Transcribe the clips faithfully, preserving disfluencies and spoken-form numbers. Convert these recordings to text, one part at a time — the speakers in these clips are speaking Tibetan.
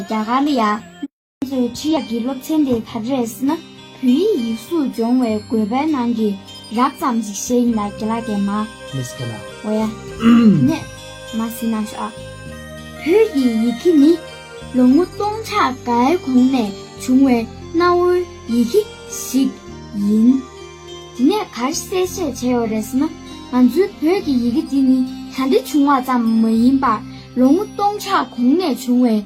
རྒྱ་གར་ལ་ཡ། ང་ཚོས་ཁྲིད་ཡག་གི་སློབ་ཚན་དེ་ག་རེ་རེད་ཟེར་ན། བོད་ཡིག་ཡིག་གཟུགས་སྦྱོང་བའི་དགོས་པའི་ནང་གི་རགས་ཙམ་ཞིག་བཤད་ཡིན་ལ། རྒན་ལགས་རྒན་མ། ལེས་རྒན་ལགས། འོ་ཡ། ནས་མ་ཟིན་ན་ཤོག་ཨ། བོད་ཀྱི་ཡི་གེ་ནི་ལོ་ངོ་སྟོང་ཕྲག་འགའི་གོང་ནས་བྱུང་བའི་གནའ་བོའི་ཡི་གེ་ཞིག་ཡིན། དེ་ནས་ག་རེ་གསལ་བཤད་བྱས་ཡོད་རེད་ཟེར་ན། ང་ཚོའི་བོད་ཀྱི་ཡི་གེ་འདི་ནི་ད་ལྟ་བྱུང་བ་ཙམ་མ་ཡིན་པར་ལོ་ངོ་སྟོང་ཕྲག་གོང་ནས་བྱུང་བའི་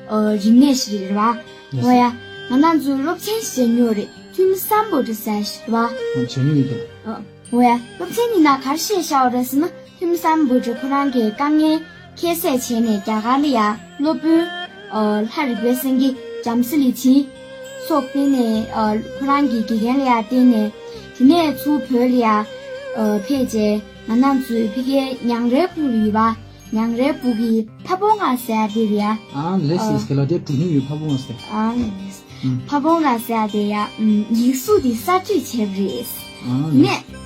ཨ་རིག་གནས་ཤིག་རེད་བ། ཡེ་སི། འོ་ཡ། ང་རང་ཚོའི་སློབ་ཚན་ཞིག་བྱས་མྱོང་རེད། ཐོན་མི་སམ་བྷོ་ཊ་ཟེར་ཞིག་རེད་བ། ཨ་བྱས་མྱོང་ཡོད་ཀྱང་། ཨ། འོ་ཡ། སློབ་ཚན་འདི་ནང་ག་རེ་བཤད་བཞག་ཡོད་རེད་ཟེར་ན། ཐོན་མི་སམ་བྷོ་ཊ་ཁོ་རང་གིས་དཀའ་ངལ་ཁྱད་བསད་བྱས་ནས་རྒྱ་གར་ལ་ཡ་སློབ་དཔོན་ཨ་ལྷ་རིག་པའི་སེང་གེ་བྲམ་ཟེ་ལི་ཇི་སོགས་བསྟེན་ནས། ཨ་ཁོ་རང་གི་དགེ་རྒན་ལ་ཡ་བསྟེན་ནས། དེ་ནས་ཚུར་བོད་ལ་ཡ་ཨ་ཕེབས་རྗེས་ང་རང་ཚོའི་ཕ་གིའི་ཉང་རལ་སྦུག་ལ་ཡོད་པ། ཉང་རལ་སྦུག་གི་ཕ་བོང་ང་ཟེར་ཡ་དེ་རེད་ཡ། ཨ་ལེས་ལེས་ཀྱི་ལ་དེ་འགྲོ་ནི་ཡོད། ཕ་བོང་ང་ཟེར། ཨ་ལེས། ཨུམ། ཕ་བོང་ང་ཟེར་ཡ་དེ་ཡ། ཨུམ། ཡིག་གཟུགས་དེ་གསར་བཅོས་བྱས་པ་རེད། ཨ་ལེས། ནས།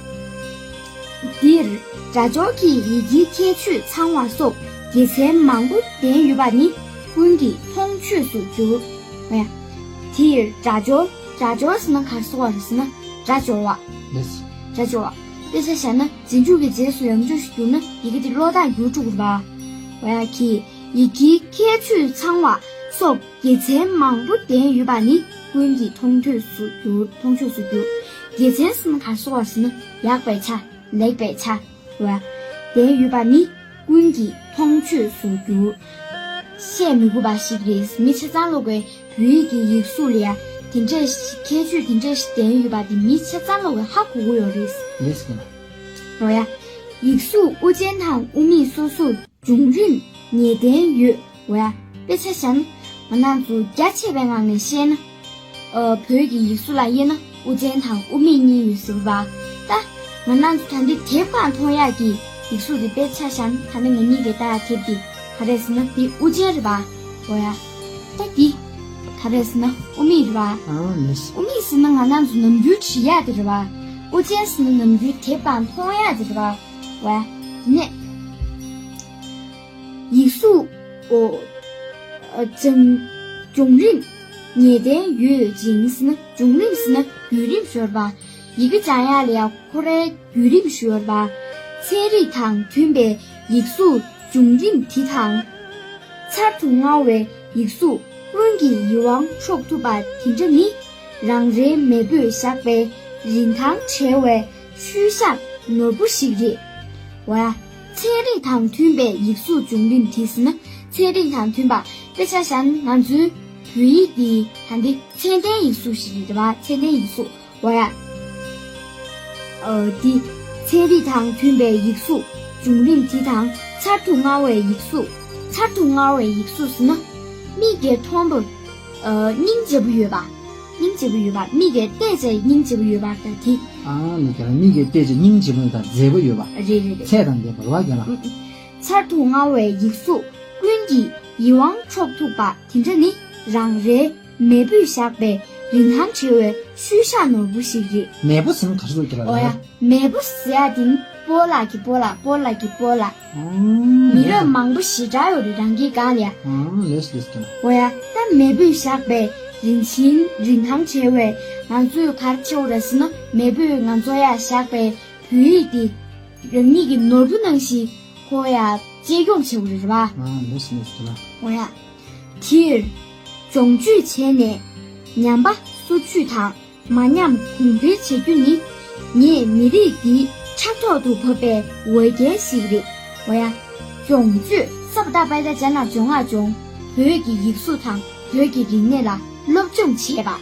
འདིར་སྒྲ་སྦྱོར་གྱི་ཡི་གེའི་ཁྱད་ཆོས་ཚང་བ་སོགས་དགེ་མཚན་མང་པོ་ལྡན་ཡོད་པ་ནི་ཀུན་གྱིས་མཐོང་ཆོས་སུ་འགྱུར། འོ་ཡ། འདིར་སྒྲ་སྦྱོར། སྒྲ་སྦྱོར་ཟེར་ན་ག་རེ་ཟེར་བ་རེད་ཟེར་ན། སྒྲ་སྦྱོར་བ། ལེས། སྒྲ་སྦྱོར་བ། དཔེ་ཆ་བཞག་ན། རྗེས་འཇུག་གི་རྗེས་སུ་ཡང་འཇུག་ཞིག་བསྒྱུར་ན་ཡི་གེ་དེ་ཀློག་སྟངས་འགྱུར་འགྲོ་གི་རེད་པ། འོ་ཡ། གི་ཡི་གེའི་ཁྱད་ཆོས་ཚང་བ་སོགས་དགེ་མཚན་མང་པོ་ལྡན་ཡོད་པ་ནི་ཀུན་གྱིས་མཐོང་ཆོས་སུ་འགྱུར། མཐོང་ཆོས་སུ་འགྱུར། དགེ་མཚན་ཟེར་ན་ག་རེ་ཟེར་བ་ཟེར་ན། ཡག་པའི་ཆ། ལེགས་པའི་ཆ། འོ་ཡ། ལྡན་ཡོད་པ་ནི་ཀུན་གྱིས་མཐོང་ཆོས་སུ་འགྱུར། བཤད་མི་དགོས་པ་ཞིག་རེད། མི་ཆ་ཚང་ལོག་གི་བོད་ཡིག་གི་ཡིག་གཟུགས་ལ་ཡ་དེ་འདྲས་ཤིག་ཁྱད་ཆོས་དེ་འདྲས་ཤིག་ལྡན་ཡོད་པ་དེ་མི་ཆ་ཚང་ལོག་གི་ཧ་གོ་གི་ཡོད་རེད། ལེས་ཀྱི་ལ། འོ་ཡ། ཡིག་གཟུགས་དབུ་ཅན་དང་དབུ་མེད་སོ་སོར་འབྱུང་རིམ་ངེས་གཏན་ཡོད། འོ་ཡ། དཔེ་ཆ་བཞག་ན། ང་རང་ཚོ་རྒྱ་ཆེ་བའི་ངང་ནས་བཤད་ན། ཨ་བོད་ཀྱི་ཡིག་གཟུགས་ལ་དབྱེ་ན་དབུ་ཅན་དང་དབུ་མེད་གཉིས་ཡོད་ཟེར་བ། ད་ང་རང་ཚོ་ད་འདི་དེབ་སྒང་མཐོང་ཡག་གི་ཡིག་གཟུགས་དེ་དཔེ་ཆ་བཞག་ན། ད་ནི་ང་གཉིས་ཀྱིས་ལྟ་ཡག་དེབ་དེ་ག་རེ་ཟེར་ན་དེ་དབུ་ཅན་རེད་པ། འོ་ཡ། ད་འདི་ག་རེ་ཟེར་ན་དབུ་མེད་རེད་པ། ཨ་ལེས། དབུ་མེད་ཟེར་ན་ང་རང་ཚོ་ནམ་རྒྱུན་བྲིས་ཡག་དེ་རེད་པ། དབུ་ཅན་ཟེར་ན་ནམ་རྒྱུན་དེབ་སྒང་མཐོང་ཡག་དེ་རེད་པ། འོ་ཡ། དེ་ནས། ཡིག་གཟུགས། ཨོ། ཨ་ཅང་། བྱུང་རིམ་ངེས་གཏན་ཡོད་ཅིང་ཟེར་ན། བྱུང་རིམ་ཟེར་ན་བརྒྱུད་རིམ་ཞུ་བ་རེད་པ། ཡི་གེ་སྦྱང་ཡག་ལ་ཡ་ཁོ་རའི་བརྒྱུད་རིམ་ཞུ་བ་རེད་པ། ཚན་རིག་དང་མཐུན་པའི་ཡིག་གཟུགས་བྱུང་རིམ་དེ་དང་། ཚར་དུ་དངར་བའི་ཡིག་གཟུགས་ཀུན་གྱི་ཡིད་དབང་འཕྲོག་ཐུབ་པ་དེ་འདྲ་ནི། རང་རེའི་མེས་པོས་བཞག་པའི་རིན་ཐང་བྲལ་བའི་ཤུལ་བཞག་ནོར་བུ་ཞིག་རེད། འོ་ཡ། ཚན་རིག་དང་མཐུན་པའི་ཡིག་གཟུགས་བྱུང་རིམ་དེ་ཟེར་ན། ཚན་རིག་དང་མཐུན་པ། དཔེ་ཆ་བཞག་ན་ང་ཚོའི་བོད་ཡིག་འདི་ད་འདི་ཚད་ལྡན་ཡིག་གཟུགས་ཤིག་རེད་པ། ཚད་ལྡན་ཡིག་གཟུགས། འོ་ཡ། ཨ་འདི་ཚན་རིག་དང་མཐུན་པའི་ཡིག་གཟུགས་བྱུང་རིམ་དེ་དང་། ཚར་དུ་དངར་བའི་ཡིག་གཟུགས། ཚར་དུ་དངར་བའི་ཡིག་གཟུགས་ཟེར་ན། མིག་གིས་མཐོང་བ། ཨ་སྙིང་རྗེ་པོ་ཡོད་པ། སྙིང་རྗེ་པོ་ཡོད་པ། མིག་གིས་བལྟས་བྱས་སྙིང་རྗེ་པོ་ཡོད་པ་ལྟ་དེ། ཨ་ནི་རྒན་ལགས། མིག་གིས་བལྟས་བྱས་སྙིང་རྗེ་པོ་དང་མཛེས་པོ་ཡོད་པ། རེད་རེད་རེད། ཚད་དང་ལྡན་པ་རེད་པ་རྒན་ལགས། ཨུ་ཨུ། ཚར་དུ་དངར་བའི་ཡིག་གཟུགས་ཀུན་གྱི་ཡིད་དབང་འཕྲོག་ཐུབ་པ་དེ་འདྲ་ནི། རང་རེའི་མེས་པོས་བཞག་པའི་རིན་ཐང་བྲལ་བའི་ཤུལ་བཞག་ནོར་བུ་ཞིག་རེད། མེས་པོ་ཟེར་ན་ག་རེ་ཟེར་གྱི་ལ། འོ་ཡ། མེས་པོ་ཟེར་ཡ་དེ་ནི་སྤོ་ལགས་ཀྱི་སྤོ་ལགས། སྤོ་ལགས་ཀྱི་སྤོ་ལགས། ཨང་། མི་རབས་མང་པོ་ཞེ་དྲག་ཡོད་རེད་རང་གི་སྒང་ལ་ཡ། ཨང་། ལེས་ལེས་ཀྱི་ལ། འོ་ཡ། ད་མེས་པོས་བཞག་པའི་རིན་ཆེན་རིན་ཐང་བྲལ་བའི། ང་ཚོས་ག་རེ་བྱེད་དགོས་རེད་ཟེར་ན། མེས་པོས་ང་ཚོ་ཡ་བཞག་པའི་བོད་ཡིག་འདི་རང་ཉིད་ཀྱི་ནོར་བུ་ནང་བཞིན་ཁོ་ཡ་གཅེས་སྐྱོང་བྱེད་དགོས་རེད་པ། ཨང་། ལེས་ལེས་ཀྱི་ལ། འོ་ཡ། དེར་སྦྱོང་སྤྱོད་བྱས་ནས་ཉམས་པ་སོར་ཆུད་དང་མ་ཉམས་གོང་འཕེལ་བྱ་རྒྱུ་ནི། ངེད་མི་རིགས་འདིའི་ཕྲག་ཐོག་ཏུ་བབས་པའི་འོས་འགན་ཞིག་རེད། འོ་ཡ། སྦྱོང་སྤྱོད། ས་བ་ཏ་པ་ཏ་ཇ་ན་སྦྱོང་ང་སྦྱོང་། བོད་ཀྱི་ཡིག་གཟུགས་དང་བོད་ཀྱི་རིག་གནས་ལ་སློབ་སྦྱོང་བྱས་པ།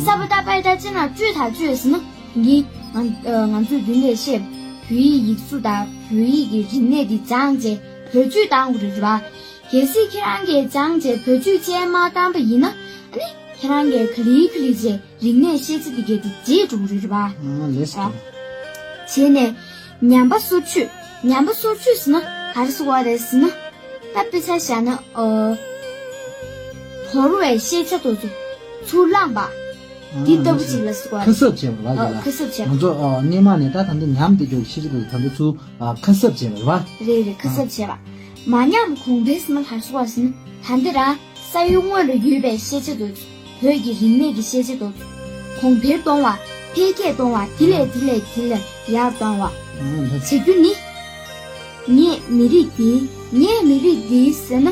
ས་བ་ཏ་པ་ཏ་ཇ་ན་སྤྱོད་དང་སྤྱོད་ཟེར་ན་ངི་ང་ང་ཚོས་མདུན་ལས་བཤད། བོད་ཡིག་ཡིག་གཟུགས་དང་བོད་ཡིག་གི་རིག་གནས་འདི་སྦྱངས་རྗེས་བེད་སྤྱོད་བཏང་དགོས་རེད་པ། གལ་སྲིད་ཁྱེད་རང་གིས་སྦྱངས་རྗེས་བེད་སྤྱོད་ཅན་མ་བཏང་པ་ཡིན་ན། ཨ་ནི་ཁྱེད་རང་གིས་ག་ལེ་ག་ལེ་བྱས་རིག་གནས་ཤེས་བྱ་འདི་གའི་དེ་བརྗེད་འགྲོ་གི་རེད་པ། ཨ་ལེས་ཀྱི། བྱས་ནས་ཉམས་པ་སོར་ཆུད། ཉམས་པ་སོར་ཆུད་ཟེར་ན་ག་རེ་ཟེར་བ་རེད་ཟེར་ན། ད་དཔེ་ཆ་བཞག་ན། ཨ་བོར་བའི་ཤེས་བྱ་དེ་ཚོ་ཚུར་བླངས་པ། འདི་ལྟ་བུ་ཅིག་ལ་ཟེར་བ་རེད། ཁ་གསབ་བྱས་པ་རེད་པ། ཨ་རྒན་ལགས། ཁ་གསབ་བྱས་པ། ང་ཚོ་ཨ་སྔོན་མ་ནས་ད་ད་ལྟ་ཉམས་བསྡད་རྒྱུ་ཤེས་བྱ་དེ་ཚོ་ད་ལྟ་ཚུར་ཨ་ཁ་གསབ་བྱས་པ་རེད་པ། རེད་རེད། ཁ་གསབ་བྱས་པ། མ་ཉམས་གོང་འཕེལ་ཟེར་ན་ག་རེ་ཟེར་བ་ཟེར་ན། ད་འདི་རང་ ས་ཡུལ་དངོས་ལ་ཡོད་པའི་ཤེས་བྱ་དེ་ཚོ། བོད་ཀྱི་རིག་གནས་ཀྱི་ཤེས་བྱ་དེ་ཚོ་གོང་འཕེལ་གཏོང་བ། འཕེལ་རྒྱས་གཏོང་བ། དེ་ལས་དེ་ལས་དེ་ལས་ཡར་གཏོང་བ། ཨང་། བྱེད་རྒྱུ་ནི། ངའི་མི་རིགས་འདི། ངའི་མི་རིགས་འདི་ཟེར་ན།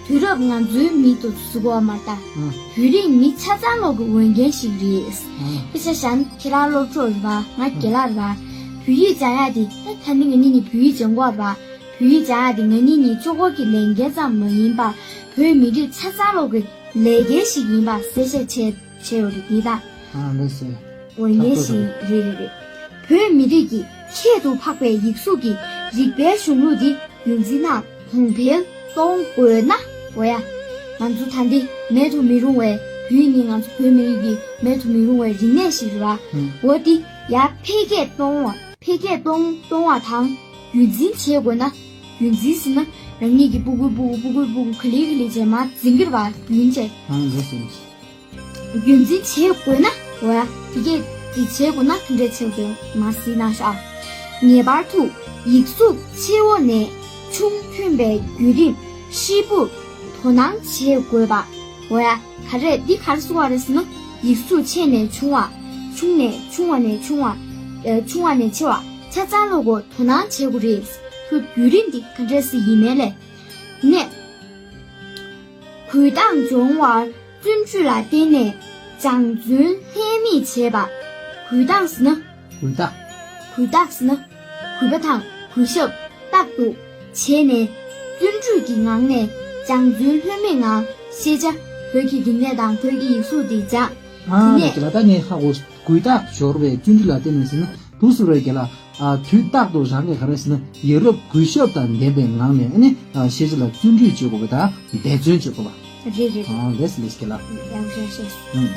དུས་རབས་ང་ཚོའི་མི་དེ་ཚོ་ཟེར་དགོས་པ་མ་རེད་ད། ཨང་། བོད་རིགས་མི་ཆ་ཚང་ལོག་གི་འོས་འགན་ཞིག་རེད། ཨང་། དཔེ་ཆ་བཞག་ན་ཁྱེད་རང་སློབ་གྲོགས་རེད་པ། ང་རྒན་ལགས་རེད་པ། བོད་ཡིག་སྦྱང་ཡག་འདི་ད་ད་ནི་ང་གཉིས་གཉིས་བོད་ཡིག་སྦྱང་གི་ཡོད་རེད་པ། བོད་ཡིག་སྦྱང་ཡག་འདི་ང་གཉིས་གཉིས་ཕྱོགས་སྒོ་གི་ལས་འགན་ཙམ་མ་ཡིན་པར། བོད་མི་རིགས་ཆ་ཚང་ལོག་གི་ལས་འགན་ཞིག་ཡིན་པ་གསལ་བཤད་བྱས་བྱས་ཡོད་རེད། འདི་ད། ཨང་། ལགས་སོ། འོས་འགན་ཞིག་རེད། རེད་རེད། བོད་མི་རིགས་ཀྱི་ཁྱད་དུ་འཕགས་པའི་ཡིག་གཟུགས་ཀྱི་རིག་པའི་གཞུང་ལུགས་འདི་རྒྱུན་འཛིན་དང་གོང་འཕེལ་གཏོང་དགོས་ན། འོ་ཡ། ང་ཚོ་ད་འདི་མེད་དུ་མི་རུང་བའི། བོད་ཡིག་ནི་ང་ཚོ་བོད་མི་རིགས་ཀྱི་མེད་དུ་མི་རུང་བའི་རིག་གནས་ཤིག་རེད་པ། ཨང་། འོ་འདི་ཡར་འཕེལ་རྒྱས་གཏོང་བ། འཕེལ་རྒྱས་གཏོང་གཏོང་བ་དང་རྒྱུན་འཛིན་བྱེད་དགོས་ན། རྒྱུན་འཛིན་ཟེར་ན་རང་ཉིད་ཀྱིས་སྤུ་གུ་སྤུ་གུ་སྤུ་གུ་སྤུ་གུ་ག་ལེ་ག་ལེ་བྱས་མར་འཛིན་གྱི་རེད་པ། རྒྱུན་བྱས། ཨང་། ལགས་སོ། རྒྱུན་འཛིན་བྱེད་དགོས་ན། འོ་ཡ། དེ་གས་དེ་བྱེད་དགོས་ན་ག་འདྲས་བྱེད་དགོས་མར་གཟིགས་གནང་ཤོག་ཨ། ངེས་པར་དུ་ཡིག་གཟུགས་ཆེ་བ་ནས་ཆུང་ཐོན་པའི་བརྒྱུད་རིམ་ཧྲིལ་པོར་དོ་སྣང་བྱེད་དགོས་པ། འོ་ཡ། ག་རེ་འདི་ག་རེ་གསུངས་པ་རེད་ཟེར་ན། ཡིག་གཟུགས་ཆེ་ནས་ཆུང་བ། ཆུང་ནས་ཆུང་བ་ནས་ཆུང་བ། ཨ། ཆུང་བ་ནས་ཆེ་བ་ཆ་ཚང་ལོག་གི་དོ་སྣང་བྱེད་དགོས་རེད། ཁོའི་བརྒྱུད་རིམ་འདི་ག་འདྲས་སེ་ཡིན་མིན་ལས། ནས། གུས་ཐག་སྦྱོང་བར་བརྩོན་འགྲུས་ལ་བརྟེན་ནས་སྦྱང་བརྩོན་ལྷད་མེད་བྱེད་པ། གུས་ཐག་ཟེར་ན། གུས་ཐག་གུས་ཐག་ཟེར་ན། གུས་པ་དང་གུས་ཞབས་རྟག་ཏུ་བྱས་ནས། བརྩོན་འགྲུས་ཀྱི་ངང་ནས་སྦྱང་བརྩོན་ལྷོད་མེད་ངང་ཤེས་བྱ། བོད་ཀྱི་རིག་གནས་དང་བོད་ཀྱི་ཡིག་གཟུགས་འདི་སྦྱང་། ཨ་དེ་ནས། ལགས་ཀྱི་ལགས། ད་ངས་ཧ་གོ། གུས་ཐག་སྦྱོར་བའི་བརྩོན་འགྲུས་ལ་བརྟེན་ནས་ཟེར་ན། དུ་སུ་རེ་ག་ལ། ཨ། དུས་རྟག་ཏུ་རང་གིས་ག་རེ་ཟེར་ན། ཡ་རབས་གུས་ཞབས་དང་ལྡན་པའི་ངང་ནས་ནི། ཨ། ཤེས་བྱ་ལ་བརྩོན་འགྲུས་བྱེད་དགོས་པ་དང་འབད་བརྩོན་བྱེད་དགོས་པ། རེད་རེད། ཨ། ལགས་ལགས་ཀྱི་ལགས། ཡག་ཤོས་ཤོས། ཨུམ།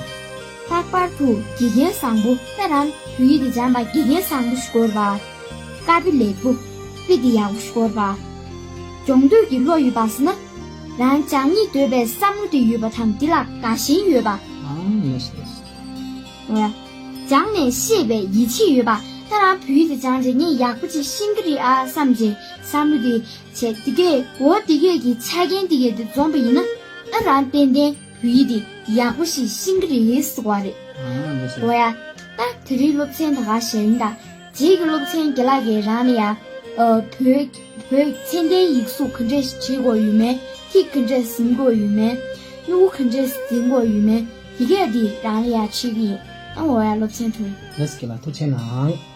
ལྷག་པར་དུ་དགེ་རྒན་བཟང་པོ། ད་རང་བོད་ཡིག་འདི་སྦྱངས་པ་དགེ་རྒན་བཟང་པོ་ཞིག་དགོས་རེད་པ། ཀ་པི་ལེགས་པོ། དཔེ་འདི་ཡག་པོ་ཞིག་དགོས་རེད་པ། སྦྱོང་འདོད་ཀྱི་བློ་ཡོད་པ་ཟེར་ན། རང་སྦྱང་སྙིང་འདོད་པའི་བསམ་བློ་དེ་ཡོད་པ་དང་འདི་ལ་དགའ་ཞེན་ཡོད་པ། ཨ། ལགས་ལགས། འོ་ཡ། སྦྱངས་ནས་ཤེས་པའི་ཡིད་ཆེས་ཡོད་པ། ད་རང་བོད་ཡིག་དེ་སྦྱངས་རྗེས་ངས་ཡག་པོ་ཅིག་ཤེས་ཀྱི་རེད་ཨ་བསམ་བྱས་བསམ་བློ་དེ་བྱས། དེ་གས་འོ་དེ་གས་ཀྱི་ཆ་རྐྱེན་དེ་གས་དེ་འཛོམས་པ་ཡིན་ན། ཨ། རང་ཏན་ཏན་བོད་ཡིག་དེ་ཡག་པོ་ཞིག་ཤེས་ཀྱི་རེད་ཟེར་བ་རེད། ཨ། ལགས་སོ། འོ་ཡ། ད་དེ་རིང་སློབ་ཚན་ད་ག་བྱས་ཡིན་ད། རྗེས་ཀྱི་སློབ་ཚན་རྒན་ལགས་ཀྱིས་རང་ལ་ཡ། ཨ། བོད་བོད་ཚད་ལྡན་ཡིག་གཟུགས་ག་འདྲས་བྲིས་དགོས་ཡོད་མེད། ཐིག་ག་འདྲས་ཟིན་དགོས་ཡོད་མེད། སྨྱུ་གུ་ག་འདྲས་འཛིན་དགོས་ཡོད་མེད། དེ་གས་དེ་རང་ལ་ཡ་བྲིས་ཀྱི་ཡིན། ཨ། འོ་ཡ། སློབ་ཚན་དུ། ལགས་ཀྱི་ལགས། ཐུགས་རྗེ་གནང་།